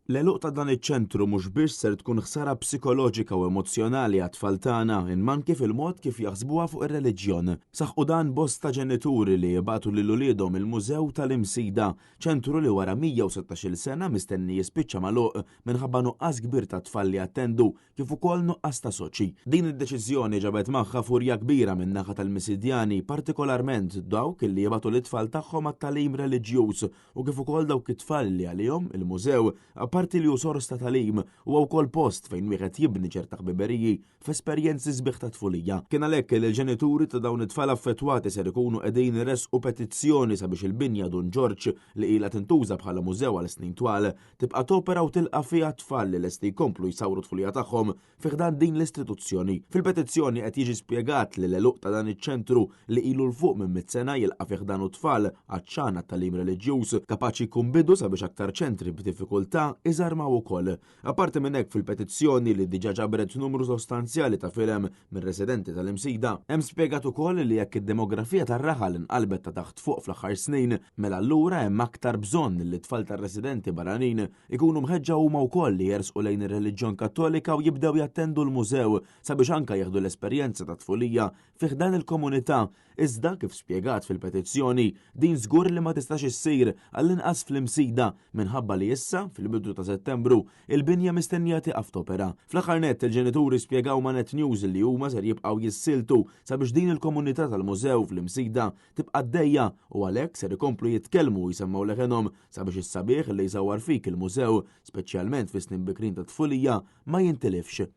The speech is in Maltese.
L-għeluq ta' dan iċ-ċentru mhux biss ser tkun ħsara psikoloġika u emozzjonali għat-tfal tagħna imma anki fil-mod kif jaħsbuha fuq ir-reliġjon. Saħqu dan bosta ġenituri li jibagħtu lil uliedhom il-Mużew tal-Imsida, ċentru li wara 116-il sena mistenni jispiċċa magħluq minħabba nuqqas kbir ta' tfal li jattendu kif ukoll nuqqas ta' soċi. Din id-deċiżjoni ġabet magħha furja kbira min-naħa tal-Misidjani, partikolarment dawk li jibagħtu lit-tfal tagħhom għat-tagħlim reliġjuż u kif ukoll dawk it-tfal li għalihom il-mużew, apparti li hu sors ta' tagħlim, huwa wkoll post fejn wieħed jibni ċerta ħbiberiji f'esperjenzi sbieħ ta' tfulija. Kien għalhekk li l-ġenituri ta' dawn it-tfal affettwati ser ikunu qegħdin iressqu petizzjoni sabiex il-binja Dun Ġorġ li ilha tintuża bħala mużew għal snin twal tibqa' topera u tilqa' fiha tfal li lesti jkomplu jsawru t-tfulija tagħhom fi ħdan din l-istituzzjoni. Fil-petizzjoni qed jiġi spjegat li l-għeluq ta' dan iċ-ċentru li ilu 'l fuq minn mitt sena jilqa' fi ħdanu tfal għatxan għat-tagħlim reliġjuż kapaċi jkun bidu sabiex aktar ċentri b'diffikultà iżarmaw ukoll. Apparti minn hekk fil-petizzjoni li diġà ġabret numru sostanzjali ta' firem mir-residenti tal-Imsida, hemm spjegat ukoll li jekk id-demografija tar-raħal inqalbet ta' taħt fuq fl-aħħar snin, mela allura hemm aktar bżonn li t-tfal tar-residenti barranin ikunu mħeġġa huma wkoll li jersqu lejn ir-reliġjon Kattolika u jibdew jattendu l-mużew sabiex anke jieħdu l-esperjenza tat-tfulija fi ħdan il-komunità. Iżda, kif spjegat fil-petizzjoni, din żgur li ma tistax issir, għall-inqas fl-Imsida, minħabba li issa, fil-bidu ta' Settembru, il-binja mistennija tieqaf topera. Fl-aħħar nett, il-ġenituri spjegaw ma' Net News li huma ser jibqgħu jissieltu sabiex din il-komunità tal-mużew fl-Imsida tibqa' għaddejja u għalhekk ser ikomplu jitkellmu u jsemmgħu leħenhom sabiex is-sabiħ li jsawwar fik il-mużew, speċjalment fis-snin bikrin tat-tfulija, ma jintilifx.